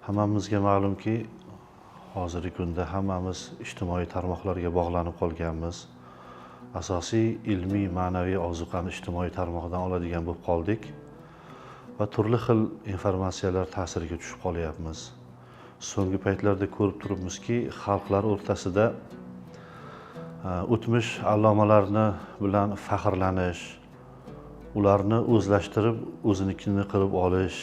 Hammamizga ma'lumki, hozirgi kunda hammamiz ijtimoiy tarmoqlarga bog'lanib qolganmiz. Asosiy ilmiy, ma'naviy ozuqani ijtimoiy tarmoqdan oladigan bo'lib qoldik va turli xil informatsiyalar ta'siriga tushib qolyapmiz. So'nggi paytlarda ko'rib turibmizki, xalqlar o'rtasida o'tmish allomalarni bilan faxrlanish, ularni o'zlashtirib, o'zinikini qilib olish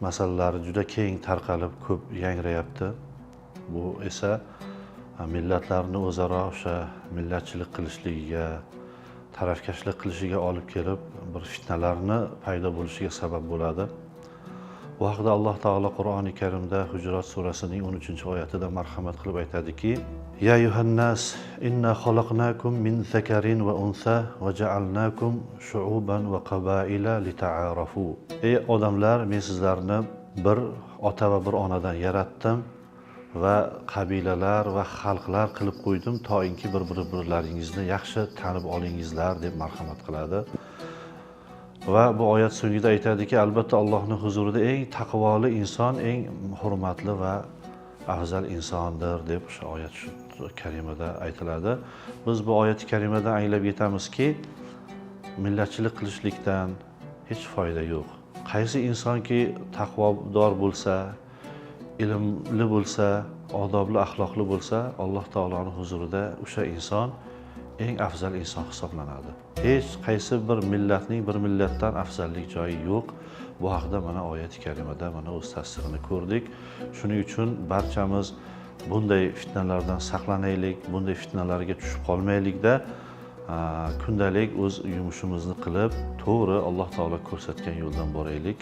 masalalari juda keng tarqalib, ko'p yangrayapti. Bu esa millatlarni o'zaro o'sha millatchilik qilishligiga, tarafkashlik qilishiga olib kelib, bir fitnalarni paydo bo'lishiga sabab bo'ladi. Bu haqida Alloh taolo Qur'oni Karimda Hujurat surasining 13-oyatida marhamat qilib aytadiki: Ya ayyuhannas inna xalaqnakum min zakarin va unsa va ja'alnakum shu'uban va qabaila lita'arafu. Ey odamlar, men sizlarni bir ota va bir onadan yaratdim va qabilalar va xalqlar qilib qo'ydim, toinki bir-birlaringizni yaxshi tanib olingizlar, deb marhamat qiladi. Va bu oyat so'ngida aytadiki, albatta Allohning huzurida eng taqvoli inson eng hurmatli va afzal insondir, deb o'sha oyat shu karimada aytiladi. Biz bu oyat karimadan anglab yetamizki, millatchilik qilishlikdan hech foyda yo'q. Qaysi insonki taqvodor bo'lsa, ilmli bo'lsa, odobli, axloqli bo'lsa, Alloh taoloning huzurida o'sha inson eng afzal inson hisoblanadi. Hech qaysi bir millatning bir millatdan afzallik joyi yo'q. Bu haqida mana oyat karimada mana o'z tasdig'ini ko'rdik. Shuning uchun barchamiz bunday fitnalardan saqlanaylik, bunday fitnalarga tushib qolmaylikda, kundalik o'z yumushimizni qilib, to'g'ri Alloh taolo ko'rsatgan yo'ldan boraylik.